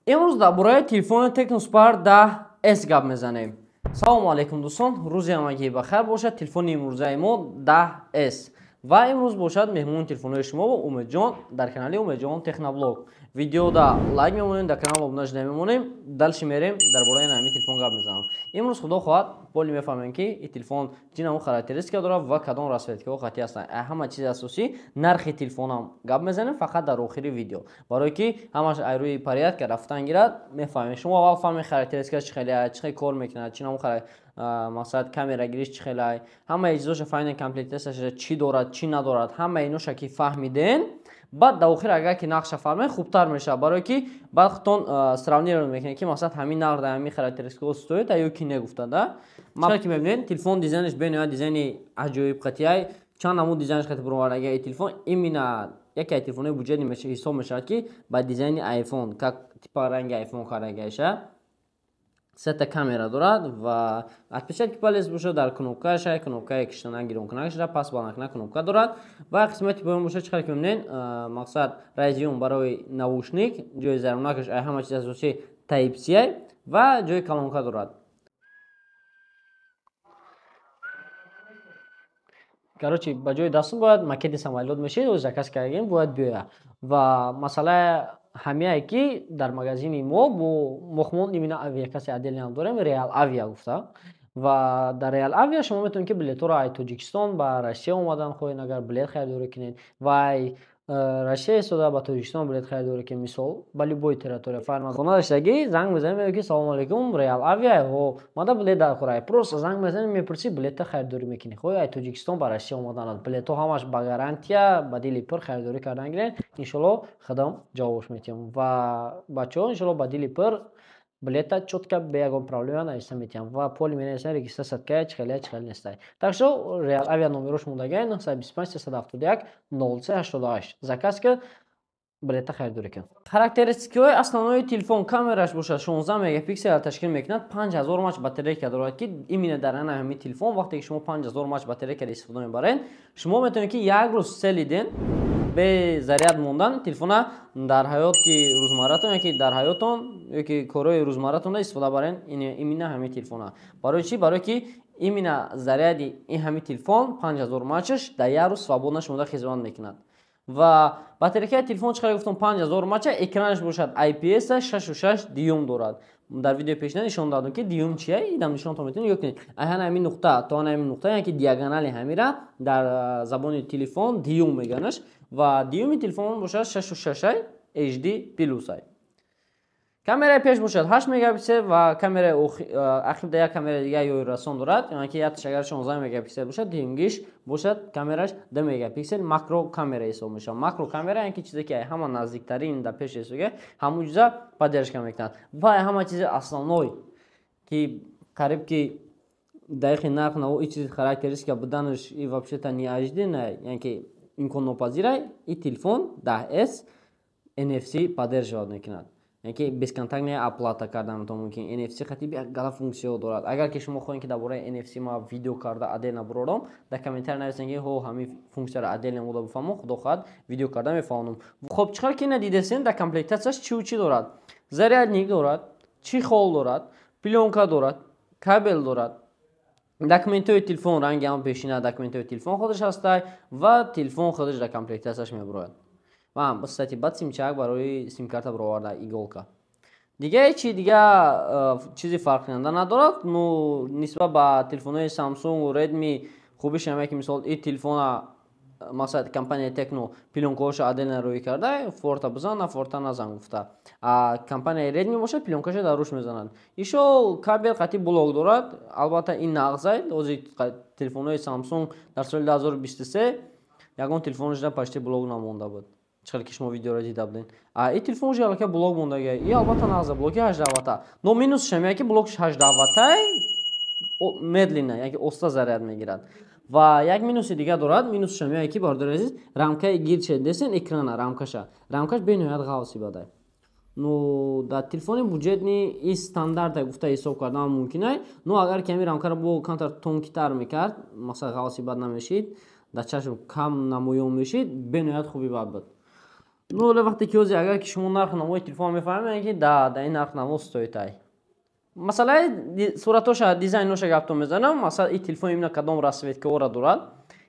Имрӯз дар бораи телефони Tecno Spark 10S гап мезанем. Салому алайкум, дӯстон, рӯзи ҳамагӣ ба хайр бошад. Телефони имрӯзаи мо 10S ва имрӯз бошад меҳмони телефонҳои шумо Умедҷон дар канали Умедҷон Техноблог. Видеода лайк мемонем, дар канал обуна шуда мемонем. Дальше мерем, дар бораи ҳамин телефон гап мезанам. Имрӯз, худо хоҳад, боли мефаҳмем, ки ин телефон чӣ намуд характеристика дорад ва кадом расцветкаҳо хати ҳастанд. Ҳама чизи асосӣ, нархи телефонам гап мезанем фақат дар охири видео, барое ки ҳамаш ай рӯи порядка рафтан гирад. Мефаҳмем, шумо аввал фаҳмед характеристикаш чӣ хеле, чӣ хел кор мекунад, чӣ намуд, мақсад, камерагириш чӣ хелай, ҳамаи чизоша фаҳмидем, комплектацияша чӣ дорад, чӣ надорад. Ҳамаи иноша ки фаҳмиден, баъд дар охир агар ки нақша фаҳмед, хубтар мешавад, барое ки баъд худтон сравнировать мекунед, ки мақсад, ҳамин нарх дар ҳамин характеристикаҳо стоит ё ки не гуфтада. Ки мебинед, телефон дизайнаш бениҳоят дизайни аҷоиб қатиай. Чанд намуд дизайнаш қати буровардаги. Телефон именно яке аз телефонҳои бюджетный ҳисоб мешавад, ки ба дизайни iPhone, как типа ранги iPhone кардагиаша. Сета камера дорад ва отпечатки палец бошад дар кнопкаша, кнопкаи киштана, гиронкунакаша, пас баландкунак кнопка дорад. Ва қисмати поён бошад, чӣ ки мебинед, мақсад, разъём барои наушник, ҷои зарунакаш, ай ҳама чиз асосӣ Type C ва ҷои колонка дорад. Короче, ба ҷои дастон бояд макети самолёт мешид, заказ кардагем, бояд биёяд. Ва масъала ҳамяе, ки дар магазини мо бо мохмон именно авиакасси отдельно ҳам дорем, Реал Авиа гуфта. Ва дар Реал Авиа шумо метавонед, ки билетҳоро ай Тоҷикистон ба Россия омадан хоҳед, агар билет харидорӣ кунед, ва ай Россия истода ба Тоҷикистон билет харидорӣ кунед, мисол, ба любой территория, фарқ надоштагӣ. Занг мезанед, мегӯед, ки салому алайкум, Реал Авиа, ҳо, мада билет дар хӯрай. Просто занг мезанед, мепурсӣ, билета харидорӣ мекунӣ. Хоҳӣ ай Тоҷикистон ба Россия омаданат, билетҳо ҳамаш ба гарантия, ба дили пур харидорӣ кардан гиред. Иншолло, худам ҷавобш метиҳам ва бачаҳо, иншолло, ба дили пур билета чётко, бе ягон проблема нависта метиҳам ва поли менависам, регистрация кая, чӣ хеле, чӣ хеле нестай. Так что Реал Авиа номерош мондагай: 925 371 03 88. Заказ ки, билета харидорӣ кун. Характеристикаҳои основнои телефон: камераш бошад 16 мегапиксел ташкил мекунад, 5000 мАч батарейка дорад, ки именно дар ана ҳамин телефон, вақте ки шумо 5000 мАч батарейкаро истифода мебаред, шумо метавонед, ки як рӯз целый день бе заряд мондан телефона дар ҳаёти рӯзмарратон яки дар ҳаётон ёки корҳои рӯзмарратонда истифода барен именно ҳамин телефона. Барои чӣ? Барое ки именно заряди ин ҳамин телефон, 5000 мАчаш, дар як рӯз свободно шумода хизмат мекунад. Ва батарейкаи телефон, чӣ қадр гуфтам, 5000 мАча. Экранаш бошад IPS, 6,6 дюйм дорад. Дар видеои пешина нишон додам, ки дюйм чия, идам нишонтон метавонед ё кунед. Ана ҳамин нуқта то ана ҳамин нуқта, яъне ки диагонали ҳамира дар забони телефон дюйм меганаш. Ва дюйми телефон бошад 6,6, HD плюс. Камераи пеш бошад 8 мегапиксел ва камераи ақибда як камераи дига ёйрасон дорад, яъне ки якташ агар 16 мегапиксел бошад, дуюмгиш бошад камераш 2 мегапиксел, макро камера ҳисоб мешавад. Макро камера, яъне ки чизе ки ҳама наздиктарин дар пеш ҳисобга, ҳамун чиза поддержка мекунад. Ва ҳама чизи основной, ки қариб ки дақиқи нарх наво и чизи характеристика буданаш и вообще-то неожиданно, яъне ки имконнопазирай, и телефон 10S NFC поддерживать мекунад, яъне ки бесконтактная оплата карданатон мумкин. NFC хати як гала функсияҳо дорад. Агар ки шумо хоҳед, ки дар бораи NFC ма видео карда отдельно бурорам, дар комментарий нависед, ки ҳо, ҳамин функсияро отдельно мода бифаҳмон, худо хоҳад, видео карда мефаҳмонам. Хоб, чӣ қадр ки ина дидесен, дар комплектатсияш чиу чӣ дорад? Зарядник дорад, чехол дорад, плёнка дорад, кабел дорад, документҳои телефон, ранги ҳам пешина документҳои телефон худаш ҳастай ва телефон худаш дар комплектатсияш мебурояд. Ва кстати, баъд симчаак барои симкарта бароварда, иголка. Дига чи? Дига чизи фарқкунанда надорад. Ну, нисбат ба телефонҳои Samsung, Redmi хубиш ҳаме, ки мисол и телефона, масалан, компания Tecno плёнкаҳоша отдельно рӯй карда, форта бизан, на форта назан гуфта. А компанияи Redmi бошад, плёнкаша дар рӯш мезанад. Ишо кабел қати блок дорад. Албатта, ин нағзай. Ҳозир телефонҳои Samsung дар соли 2023 ягон телефонашда почти блок намонда буд, чӣ ки шумо видеоро дида будед. А и телефон уже аллакай блок мондага, и албатта нағза, блоки 18 ватта. Но минусш ҳамя, ки блокш 18 ваттай медленно, яки оста заряд мегирад. Ва як минуси дига дорад. Минусш ҳамяе, ки, бародари азиз, рамкаи гирче десен экрана, рамкаша, рамкаш бениҳоят ғавси бадай. Ну, дар телефони бюджетный и стандарта гуфта ҳисоб кардан мумкинай. Ну, агар ки ҳамин рамкаро бо камтар тонкитар мекард, масалан, ғавси бад намешид, дар чашм кам намоён мешид, бениҳоят хуби бад буд. Ну, оле вақте ки ҳозир, агар ки шумо нархи намои телефон мефаҳмед, ки да ин нарх намо стоит ай. Масъалаи суратоша, дизайноша гаптон мезанам. Масалан, ин телефон именно кадом расцветкаҳоро дорад?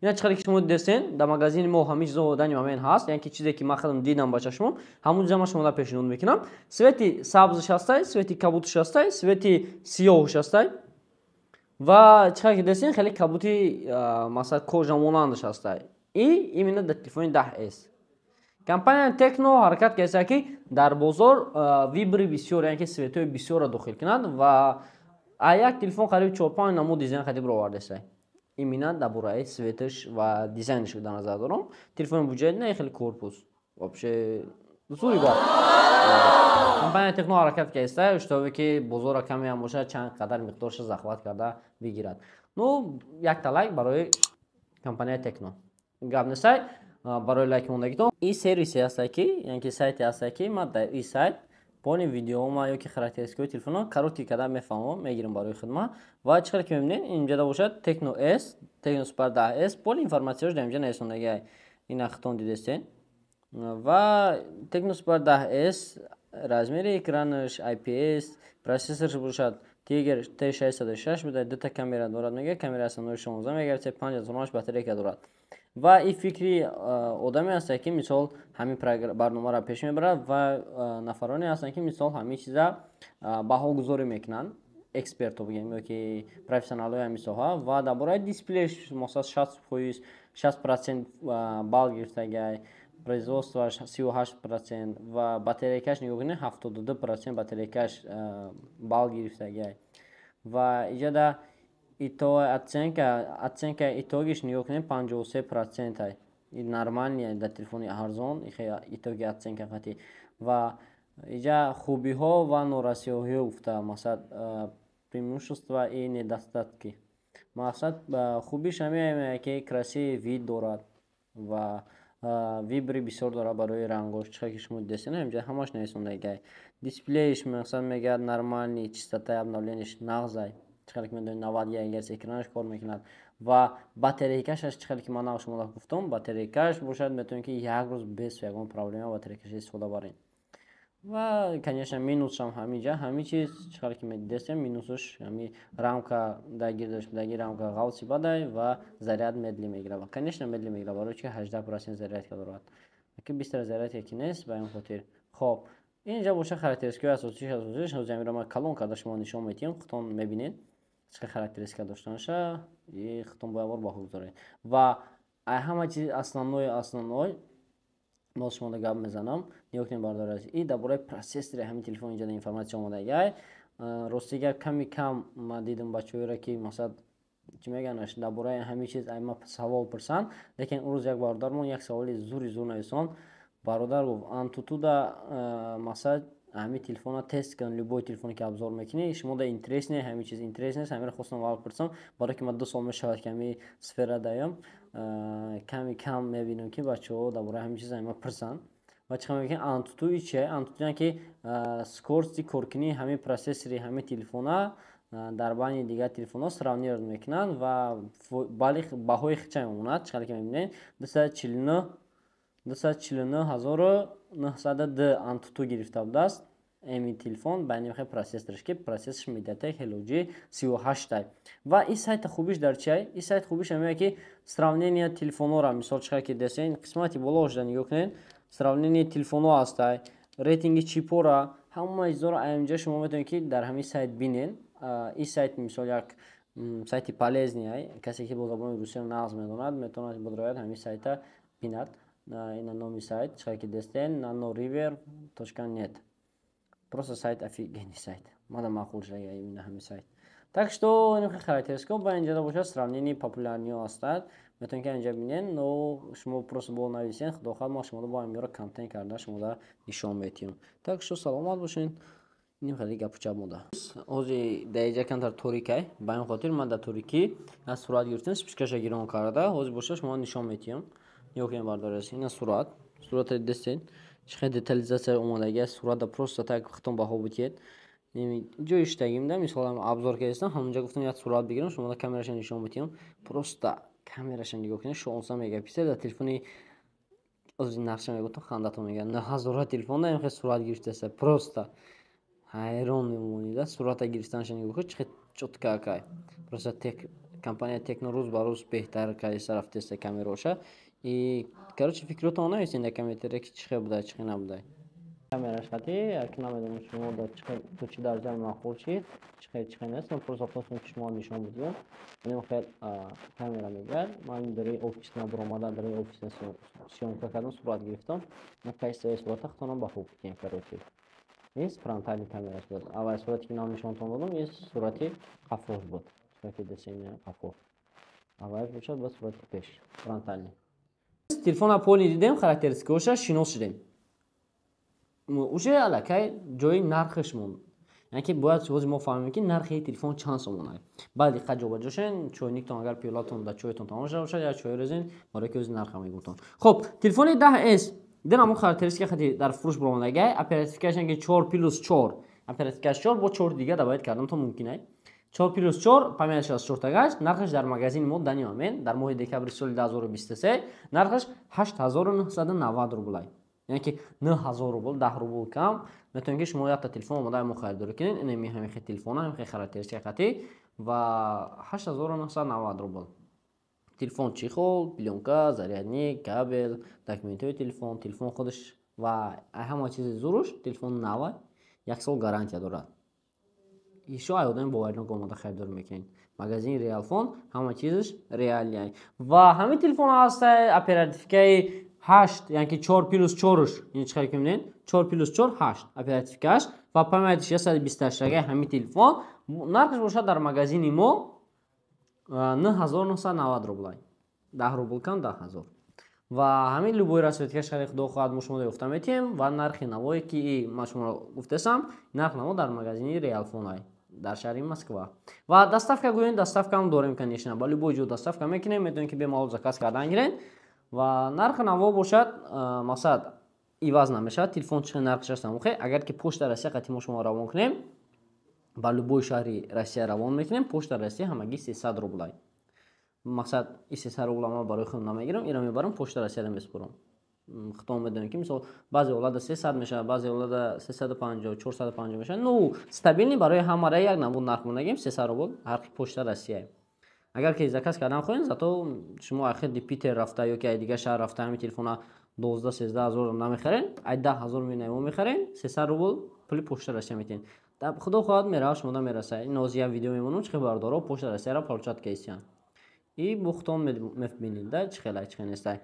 Ина чӣ қадр ки шумо дидестен, дар магазини мо ҳамин чизо данный момент ҳаст, яъне ки чизе ки ман худам дидам ба чашмом, ҳамун чиза ман шумода пешниҳод мекунам. Цвети сабзш ҳастай, цвети кабутш ҳастай, цвети сиёҳш ҳастай ва чӣ қадр ки дидестен, хеле кабути, масалан, кожамонандаш ҳастай. И именно дар телефони 10S компания Техно ҳаракат кардааст, ки дар бозор выбори бисёр, яъне ки цветҳои бисёрро дохил кунад ва як телефон қариби чор-панҷ намуд дизайн хати бировардааст. Именно дар бораи цветаш ва дизайнаш дар назар дорам. Телефони буҷет не, хеле корпус вообще зури ба компания Техно ҳаракат кардааст, чтобы ки бозорро каме ҳам бошад, чанд қадар миқдорша захват карда бигирад. Ну, якта лайк барои компанияи Техно, гап нестай, барои лайк мондагитон. Ин сервисе ҳаста ки, яъне ки сайте ҳаста, ки ман дар ин сайт пони видеома ё ки характеристикаҳои телефонро короткий карда мефаҳмам, мегирам барои хидмат. Ва чӣ қадр ки мебинед, инҷода бошад Техно S, Техно Spark 10S, поли информатсияш дар инҷа нависондагиай. Ина хитон дидестен. Ва Техно Spark 10S, размери экранаш IPS, процессорш бошад Tiger T606 буда, дута камера дорад, мега камера основной 16 мегапиксел, 5000 батарейка дорад. Ва ин фикри одаме ҳаста, ки мисол ҳамин барномаро пеш мебарад, ва нафароне ҳастанд, ки мисол ҳамин чиза баҳогузорӣ мекунанд, экспертҳо бигем ё ки профессионалҳои ҳамин соҳа. Ва дар бораи дисплеяш, масалан, 60%, 60% балл гирифтагай, производствоаш 38% ва батарейкаш нигоҳ кунед, 72% батарейкаш балл гирифтагай. Ва иҷода итоговая оценка итогиш нигоҳ кунед, 53%. Нормальный дар телефони арзон итоги оценка қатӣ. Ва иҷа хубиҳо ва норасиҳоҳо гуфта, масалан, преимущества и недостатки. Мақсад, хубиш ҳамин, ки красивый вид дорад ва выбори бисёр дорад барои рангош. Чӣ ки шумо дидестен, инҷа ҳамаш нависондагай. Дисплеиш, масалан, мегӯяд, нормальный, частотаи обновленияш нағзай. Чӣ қадр ки медонед, 90 Гц экранаш кор мекунад ва батарейкашаш, чӣ қадр ки ман шумо гуфтам, батарейкаш бошад, метавонед, ки як рӯз без ягон проблема батарейкаша истифода баред. Ва, конечно, минусшам ҳаминҷа ҳамин чиз, чӣ қадр ки медидестем, минусаш ҳами рамка дар гирдаш будаги, рамка ғавси бадай ва заряд медленно мегирад. Ва, конечно, медленно мегирад, барои чи 18% зарядка дорад, ки бистра зарядка ки нест, ба ин хотир. Хоб, инҷа боша характеристикаҳои асосиш. Ҳозир ҳаминро ман калон карда шумо нишон медиҳам, худтон мебинед чӣ характеристика доштанаша и худтон бояд бор баҳо гузоред. Ва ҳама чизи основной боз шумода гап мезанам. Нигоҳ кунед, бародари азиз, и дар бораи процессори ҳамин телефон инҷа информатсия омадагай. Рости гап, ками кам ман дидам бачаҳоеро, ки, масалан, чӣ меганаш, дар бораи ҳамин чиз ма савол пурсанд. Лекин он рӯз як бародармон як саволи зури зур нависон. Бародар гуфт, Антутуда, масалан, ҳамин телефонро тест кун, любой телефоне ки обзор мекунӣ, шумо да интересне ҳамин чиз, интерес нест? Ҳаминро хостам аввал пурсам, барое ки ман 2 сол мешавад, ки ҳамин сфера даём, ками кам мебинам, ки бачаҳо дар бораи ҳамин чиз ҳама пурсанд. Ва чӣ мекунем, Антуту чие? Антуту яъне ки скорости коркунии ҳамин процессори ҳамин телефона дар байни дигар телефонҳо сравнивать мекунанд ва баҳои хича мемонад. Чӣ қадр ки мебинед, 249 902 Антуту гирифта будааст эми телефон байни процессорш, ки процессорш Mediatek Helio G38. Ва ин сайта хубиш дар чиай? Ин сайт хубиш ҳамее, ки сравнение телефонҳоро, мисол, чӣ қадр ки десен, қисмати болоашда нигоҳ кунед, сравнение телефонҳо ҳастай, рейтинги чипора, ҳамаи чизоро инҷа шумо метавонед, ки дар ҳамин сайт бинед. Ин сайт, мисол, як сайти полезный ай. Касе ки бо забони русия нағз медонад, метавонад бидрояд, ҳамин сайта бинад. Ина номи сайт, чӣ қадр ки дестен, nanoriver.net. Просто сайт офигенный сайт, мада маъқул шуда именно ҳамин сайт. Так что ин характеристика ба инҷа бошад, сравнение популярниҳо ҳастад, метавонед, ки инҷа бинед. Но шумо просто бо нависен, худо хоҳад, мо шуморо бо ҳаминро контент карда шумода нишон медиҳем. Так что саломат бошед. Иним хеле гапу чап монда. Ҳозир дар инҷа камтар торикай, ба ин хотир ман дар торикӣ аз сурат гирифтем, вспышкаша гирон карда. Ҳозир боша шумо нишон медиҳам. Нигоҳ кунед, бардори, ина сурат, сурата дестед, чӣ хел детализация омодагӣ аст сурата. Просто так худтон баҳо бутиед. Ҷои иштагимда, мисол, обзор кардистам, ҳамонҷа гуфтам, як сурат бигирам, шумода камераша нишон медиҳам. Просто камераша нигоҳ кунед, 16 мегапиксел дар телефони. Ози нархша мегуфтам, хандатон мегирад. 9000 телефон даем, хел сурат гирифтаста, просто ҳайрон мемонида. Сурата гирифтанаша нигоҳ кун, чӣ хел чётко акай. Просто компания Техно рӯз ба рӯз беҳтар кардеста рафтеста камераоша. И, короче, фикротон нависен дар комментария, ки чӣ хел буда, чӣ хел набуда. Камераш хати, як намедонам, шумо дар чӣ хел, то чӣ дараҷа маъқул шид, чӣ хел, чӣ хел нест, ман просто хостам, ки шумо нишон бидиҳам. Инам хел камера мегирад. Ман дарои офис набаромада, дарои офис съёмка кардам, сурат гирифтам. Ман качествои сурата худтонам ба хуб кунем, короче. Ин фронтальный камераш буд. Аввал сурате, ки нам нишонтон додам, ин сурати қафош буд. Сурати десени қафо. Аввалаш бошад ба сурати пеш, фронтальный. Телефона полный дидем, характеристикаоша шинос шудем. Уже аллакай ҷои нархаш монд. Яъне ки бояд ҳозир мо фаҳмем, ки нархи телефон чанд сомона. Баъд диққат, ҷобаҷо шен, чойниктон, агар пиёлатон да чойтон тамом шуда бошад, як чой резен, барои ки ҳозир нарха мегуфтон. Хоб, телефони 10S дин ҳамон характеристика хати дар фурӯш баромадагай, оперативкаш ки 4 плюс 4. Оперативкаш 4, бо 4 дига добавить кардан то мумкин ай. 4 плюс 4, памяташ аз 4 тагаш, нархаш дар магазини мо данный момент дар моҳи декабри соли 2023 нархаш 8990 рублай. Яъне ки 9000 рубл, 10 рубл кам метавонед, ки шумо якта телефон омода мо харидорӣ кунед. Ин ҳамин хел телефона, ҳамин хел характеристика хати ва 8990 рубл. Телефон, чехол, плёнка, зарядник, кабел, документҳои телефон, телефон худаш ва ҳама чизи зуруш, телефон нава, як сол гарантия дорад. Ишо ай одами боваринок омода харидорӣ мекунед. Магазини Реалфон ҳама чизаш реальный. Ва ҳамин телефон ҳаста оперативкаи 8, яъне ки 4 плюс 4, ин чӣ хел ки мебинед, 4 плюс 4, 8 оперативкааш ва памятиш 128 гаи ҳамин телефон нархаш бошад дар магазини мо 9990 рублай. 10 рубл кам, 10 000. Ва ҳамин любой расцветкаш хари, худо хоҳад, мо шумо ёфта метиҳем. Ва нархи навое, ки ман шуморо гуфтасам, нарх наво дар магазини Реалфон дар шаҳри Москва. Ва доставка гӯем, доставкаам дорем, конечно, ба любой ҷо доставка мекунем, метавонем, ки бемалол заказ кардан гирем. Ва нархи наво бошад, мақсад, иваз намешавад. Телефон чӣ нархш аст, ҳамохе. Агар ки Почта Россия қати мо шумо равон кунем, ба любой шаҳри Россия равон мекунем, Почта Россия ҳамагӣ 300 рублай. Мақсад, и 300 рубла ман барои худам намегирам, иро мебарам, Почта Россияда месупорам. Худтон медонем, ки мисол баъзе ҳолата 300 мешавад, баъзе ҳолата 350, 450 мешавад. Ну, стабильный барои ҳамара як намуд нарх монагем, 300 рубл ҳарқи Почта Россия. Агар ки заказ кардан хоҳед, зато шумо ахир Питер рафта ё ки ай дигар шаҳр рафта ҳамин телефона 12-13 ҳазор намехарен, ай 10 000 минамо мехарен, 300 рубл пули Почта Россия метиҳен. Худо хоҳад, мерава, шумода мераса. Ин ҳозир як видео мемонам, чӣ хел бардоро Почта Россияро получать кардистиян. И бухтон мебинед, да, чӣ хел, чӣ хел нестай.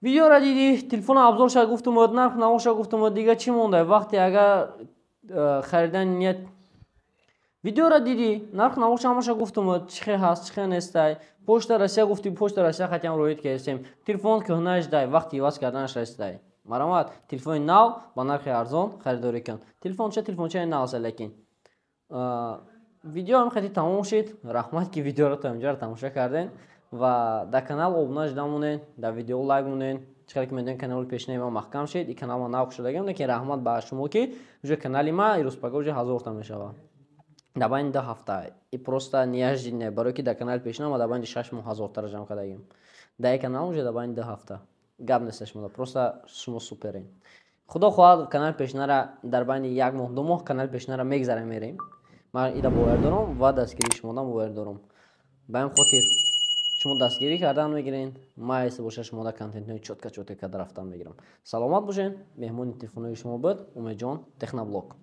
Видеора дидӣ, телефона обзорша гуфтум, нарх навоша гуфтум, дига чӣ монда? Вақте агар харидани ният, видеора дидӣ, нарх навоша ҳамаша гуфтум, чӣ хел ҳаст, чӣ хел нестай. Почта Россия гуфтӣ, Почта Россия хатиам роид кардистем. Телефон кӯҳнааш дай, вақти иваз карданаш расидай. Марамат, телефони нав ба нархи арзон харидорӣ кун. Телефонча, телефончаи нав аст, лекин видео ҳам хати тамом шид. Раҳмат, ки видеоро то инҷаро тамошо кардем ва дар канал обуна шуда монед, дар видео лайк монед. Чӣ хеле ки медонед, канали пешинаи ман маҳкам шид, и канал ма нав шудагиам, лекин раҳмат ба шумо, ки уже канали ма ирӯзпага уже ҳазорта мешавад дар байни 2 ҳафта. И просто неожиданно, барое ки дар канали пешина ма дар байни 6 моҳ ҳазортаро ҷамъ кардагим, дар канал уже дар байни 2 ҳафта. Гап неста, шумо просто шумо суперен. Худо хоҳад, канали пешинара дар байни як моҳ, 2 моҳ канали пешинара мегзарем, мерем. Ман ида бовар дорам ва дастгирии шумодам бовар дорам. Ба ҳамин хотир шумо дастгирӣ кардан мегирен, ман эса боша шумода контентҳои чётко чётко карда рафтан мегирам. Саломат бошед. Меҳмони телефонҳои шумо буд Умедҷон, Техноблог.